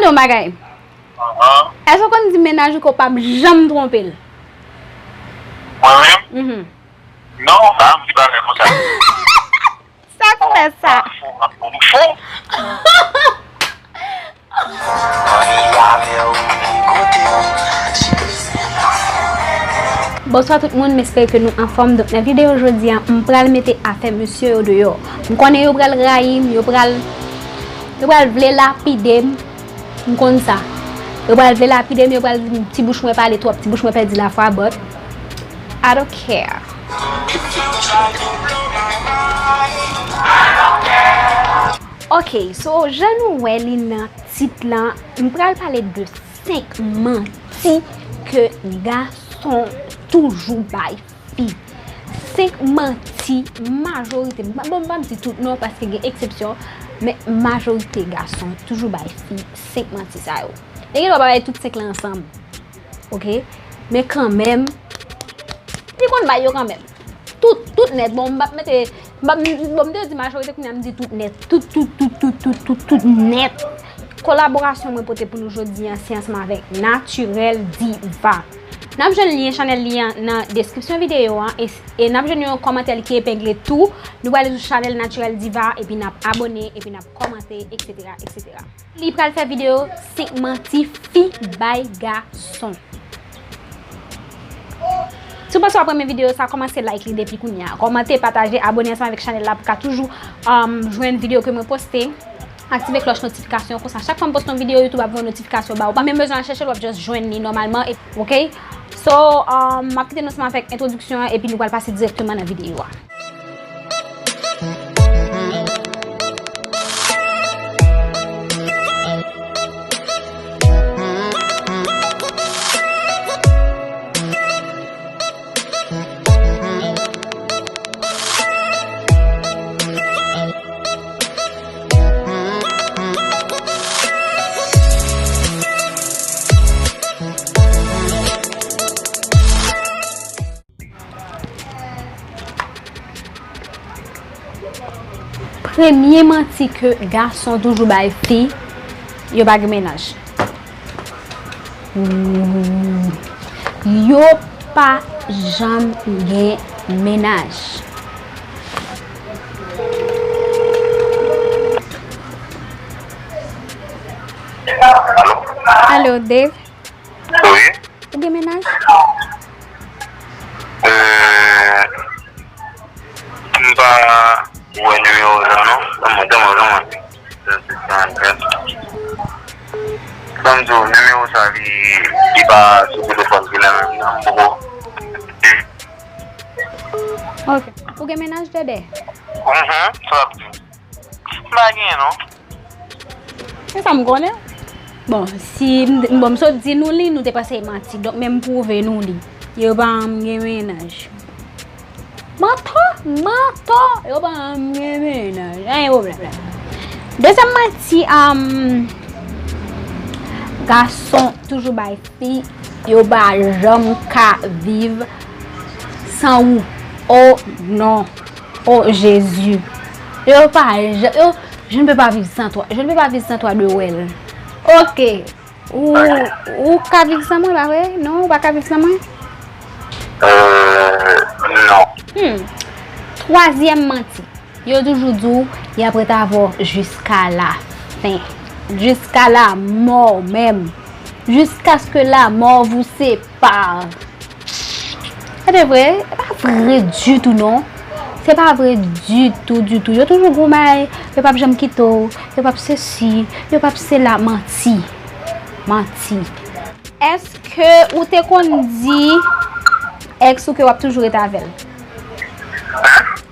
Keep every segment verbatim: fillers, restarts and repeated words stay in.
Yon bagay. Èske w konn di mennaj ou ke w p ap janm twonpe l? Mwen menm? Mhm. Non, pa m di bagay konsa. Sa k fè sa? Fou, m fou. Bonswa tout moun, m espere ke nou anfòm. Donk nan videyo jodi a, m pral mete afè mesye yo deyò. M konnen yo pral rayi m, yo pral, yo pral vle lapide m. M konn sa. Yo pral vle lapide m, yo pral di m ti bouch mwen pale twòp, ti bouch mwen pèdi lafwa, but I don't care. Ok, so jan nou wè li nan tit lan, m pral pale de senk manti ke gason toujou bay fi. Senk manti, majorite, m pa, bon, m pa di tout non, paske gen eksepsyon, men majorite gason toujou bay fi senk manti sa yo. E gen lè w pa bay tout senk lan ansanm. Ok? Men kanmenm, li konn bay yo kanmenm. Tout, tout nèt. Bon, m p ap mete, m p ap, bon, m te di majorite, kounye a m di tout nèt. Tout, tout, tout, tout, tout, tout, tout nèt. Kolaborasyon mwen pote pou nou jodi a, se ansanm avèk Naturel Diva. N ap jwenn lyen chanèl li an nan deskripsyon videyo an, e, e n ap jwenn yon kòmantè li ki epengle tou. Nou prale sou chanèl Naturel Diva, epi n ap abone, epi n ap kòmante, etsetera, etsetera. Li pral fè videyo senk manti fi bay gason. Si w panse w ap renmen videyo sa, kòmanse like li depi kounye a. Kòmante, pataje, abone ansanm avèk chanèl la pou w ka toujou, um, jwenn videyo ke mwen poste. Aktive klòch notifikasyon, konsa chak fwa m poste yon videyo, YouTube ap voye notifikasyon ba ou. Ou pa menm bezwen al chèche l, w ap just jwenn li nòmalman. E, ok? So, um, m ap kite nou ansanm avèk entwodiksyon an, epi nou pral pase dirèkteman nan videyo a. Premye manti ke gason toujou bay fi, yo pa gen mennaj. Yo pa janm gen mennaj. Alo, Dave? Wi. Ou gen mennaj? Euh, m pa wè nimewo sa non. Ban mwen, ban mwen, ban mwen. Ban m di w, nimewo sa li, li pa sou telefòn ki la menm non, m poko. Ok. Ou gen mennaj, Dèdè? Mhm, sa w ap di? M pa gen non. Se sa m konnen. Bon, si m, bon, m sot di nou li, nou te panse e manti. Donk, men m pwouve nou li. Yo pa janm gen mennaj. Mantò, mantò, yo pa janm gen mennaj. Anyen pwoblèm la. Dezyèm manti, um, gason toujou bay fi, yo pa janm ka viv san ou. Oh non. Oh Jésus. Yo pa, je, yo, je ne peux pas vivre sans toi. Je ne peux pas vivre sans toi de Well. Ok. Ou, ou ka viv san mwen, pa vre? Non, ou pa ka viv san mwen? Euh, non. Hmm. Twazyèm manti. Yo toujou di w, y ap ret avè w jusqu'à la fin. Jusqu'à la mort même. Jusqu'à ce que la mort vous sépare. Se te vre, se pa vre ditou non. Se pa vre ditou, ditou. Yo toujou gon bagay, yo p ap janm kite w, yo p ap sesi, yo p ap sela, manti. Manti. Èske ou te konn di ex ou ke w ap toujou rete avè l?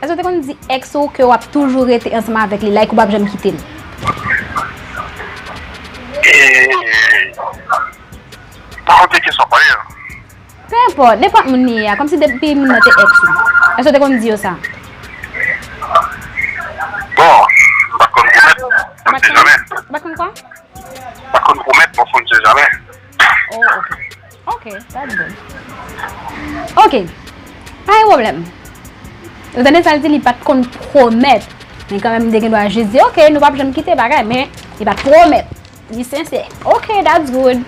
Èske ou te konn di ex ou ke w ap toujou rete ansanm avèk li, like ou p ap janm kite l? E, pa konn ki kesyon pa ye. Pe enpòt, nenpòt moun li ye a, kòmsi depi moun nan te ex ou. Èske ou te konn di yo sa? Bon, m pa t konn pwomèt, on sait jamais. Ou pa t konn kwa? M pa t konn pwomèt, bon, on sait jamais. Oh, ok. Ok, that's good. Ok. Pa gen pwoblèm. Ou tande sa l di, li pa t konn pwomèt. Men kanmenm, li te gen dwa jis di, ok, nou p ap janm kite bagay, men li pa t pwomèt. Li sensè. Ok, that's good.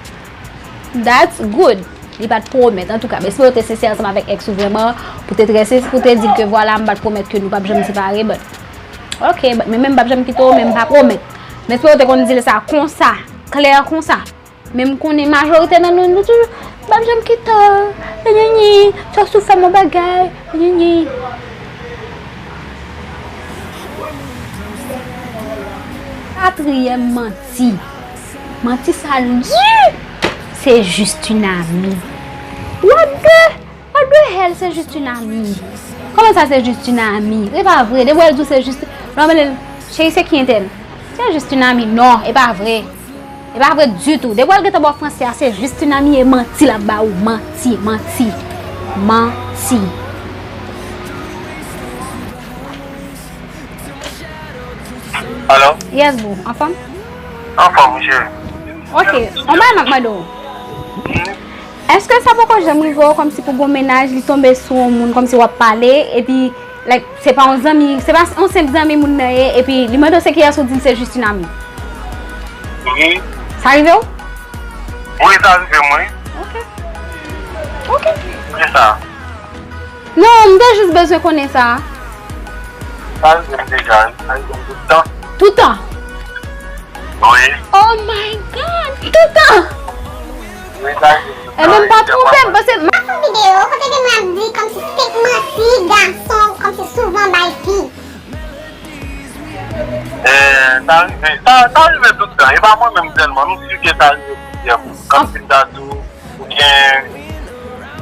That's good. Li pa t pwomèt, antouka. M espere w te sensè ansanm avèk ex ou vrèman, pou te trè sensè, pou te di l ke vwala, m pa t pwomèt ke nou p ap janm separe, but, ok, but, men, men m p ap janm kite w, men m pa pwomèt. M espere w te konn di l sa konsa, klè konsa. Men m konnen majorite nan nou, nou toujou, m p ap janm kite w, nini, sa w sou fè m yon bagay, nini. Katriyèm manti. Manti sa l di, c'est juste une amie. What the, what the hell, c'est juste une amie? Kòman sa, c'est juste une amie? Se pa vre. Depi w al di w c'est juste, lè w mande l, cheri, se ki entèl? C'est juste une amie. Non, e pa vre. E pa vre ditou. Depi w al gentan ba w franse a, c'est juste une amie, e manti l ap ba ou. Manti, manti, manti. Alo? Yes, boo. Anfòm? Anfòm, cheri. Ok, yon bagay m ap mande w. Èske sa poko janm rive w kòmsi pou gon mennaj, li tonbe sou yon moun, kòmsi w ap pale, epi, like, se pa yon zanmi, se pa yon senp zanmi moun nan ye, epi li mande w se kiyès, ou di l c'est juste une amie? Mhm. Sa rive w? Wi, sa rive m, wi. Ok. Ok. Se sa. Non, m te jis bezwen konnen sa. Sa rive m deja, wi. Sa rive m tout tan. Tout tan? Wi. Oh my God! Tout tan! Wi, sa rive m tout tan. Ebyen, m pa twonpe m, paske m ap fè yon videyo kote ke m ap di kòmsi fake manti gason kòmsi souvan bay fi. Eh, sa rive, sa, sa rive tout tan. E pa mwen menm sèlman, m si ke sa rive plizyè moun. Kòmsi m ta di w, oubyen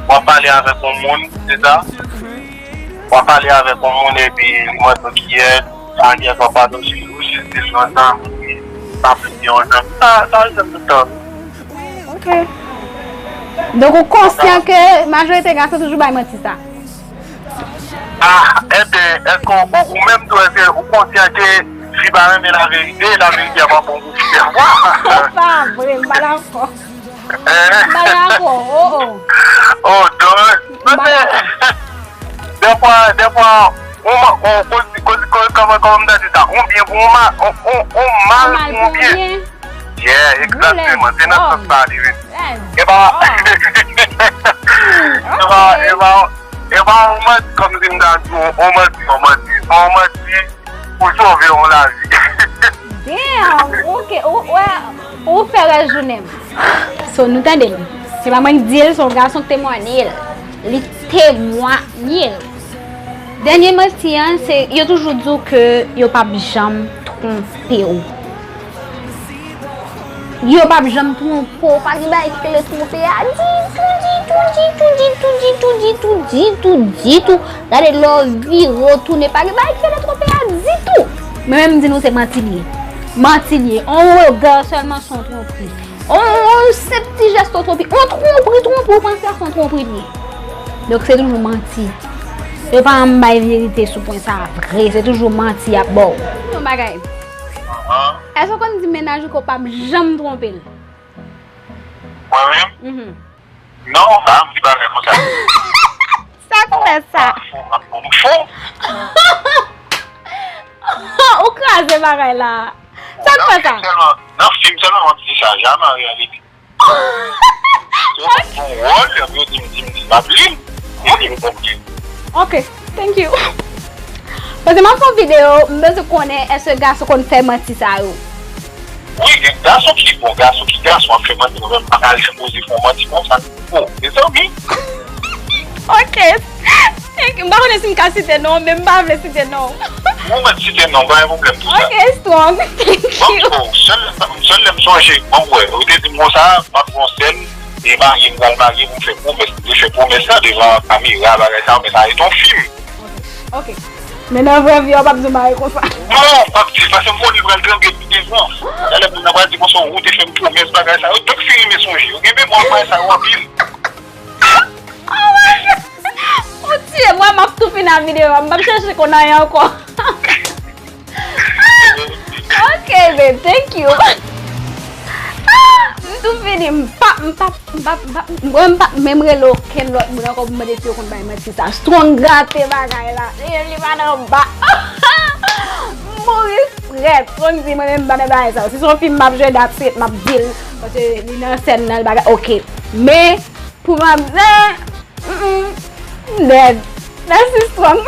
w ap pale avèk yon moun, se sa? W ap pale avèk yon moun epi li mande w kiyès, a kiyès w ap pale, ou jis di l yon zanmi, pa vle di yon zanmi. Sa, sa rive m tout tan. Ok. Donk, ou konsyan ke majorite gason toujou bay manti sa? Ah, enben, èske w, ou, ou menm tou, èske ou konsyan ke fi pa renmen laverite, laverite a pa bon pou fi dèfwa? Se pa vre, m pa dakò. Eh. M pa dakò, oh, oh. Oh, donk, m pa dakò. Dèfwa, dèfwa, on, on, koz, koz, koz, kòman, kòman m ta di sa? On byen pou on mal, on, on, on mal pou on byen. Yeah, egzakteman. Se nan sans sa li ye. E pa, e pa, e pa, e pa on manti, kòmsi m ta di on, on manti, on manti, on manti pou sove yon lavi. Damn, ok, ou, ou, ou fè rès jounen m. So, nou tande m. Se pa mwen k di l, se yon gason k temwanye l. Li temwanye l. Dènye manti an, se, yo toujou di w ke yo p ap janm twonpe w. Yo p ap janm twonpe w, pa gen bagay ki rele twonpe a ditou, ditou, ditou. Gade lè w vire w tounen, pa gen bagay ki rele twonpe a ditou. Mwen menm m di nou se manti li ye. Manti li ye. On rega sèlman se yon twonpri. On, on senp ti jès twonpri. On twonpri, twonpri, ou panse a se yon twonpri li ye. Donk se toujou manti. Yo pa janm bay verite sou pwen sa a vre. Se toujou manti y ap ba w. Yon bagay. Èske w konn di mennaj ou ke w p ap janm twonpe l? Mwen menm? Mhm. Non, pa janm di bagay konsa. Sa k fè sa? M fou, m fou. Ou kraze bagay la. Sa k fè sa? Nan fim sèlman, nan fim sèlman m ap di sa, jamè an reyalite. Pou, pou wòl, yo di m, di m, di m ap li, yo di m konbyen. Ok, thank you. Paske m ap fè yon videyo, m bezwen konnen èske gason konn fè manti sa yo. Wi, gen gason ki bon, gason ki gason ap fè manti, mwen menm m pa ka janm oze fè yon manti konsa. Oh, mezanmi. Ok. Thank you. M pa konnen si m ka site non, men m pa vle site non. Ou mèt site non, pa gen pwoblèm pou sa. Ok, strong. Thank you. Bon, sèl, sèl lè m sonje, bon, wè, ou te di m konsa, m ap fè yon sèn, e marye, m pral marye, m fè pwomès, m te fè pwomès la devan kamera, bagay sa, men sa rete yon fim. Ok. Men nan vrè vi a, w p ap di yon bagay konsa. Non, m p ap di, paske m konnen l pral trangle pi devan. Talè moun nan pral di konsa, ou te fè m pwomès, bagay sa yo. Donk, fini men sonje. Ou gen memwa bagay sa yo anpil. Oh my God! Ou tiye m, m ap tou fini ak videyo a. M p ap chèche konn anyen ankò. Ok, babe, thank you. Ah, m tou fini, m pa, m pa, m pa, m pa, mwen m pa menm rele okenn lòt moun ankò pou mande si yo konn bay manti sa. Strong gate bagay la. Li, li pa nan ba. Moris frèt. Konn di mwen menm m pa nan bagay sa yo. Si se yon fim m ap jwe, that's it, m ap di l. Paske li nan sèn nan, l bagay, oke. Men, pou manzè, mm, mm, m dead. That's too strong.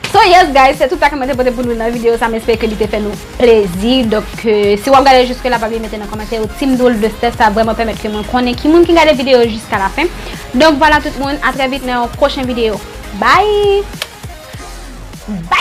So yes guys, se tout sa ke mwen te pote pou nou nan videyo sa, m espere ke li te fè nou plezi. Donk, euh, si w ap gade jiske la, pa bliye mete nan kòmantè yo, Team Doll de Steph, sa vrèman pèmèt ke mwen konnen ki moun ki gade videyo jiska la fen. Donk vwala tout moun, a trè vit nan yon pwochen videyo. Bye! Bye!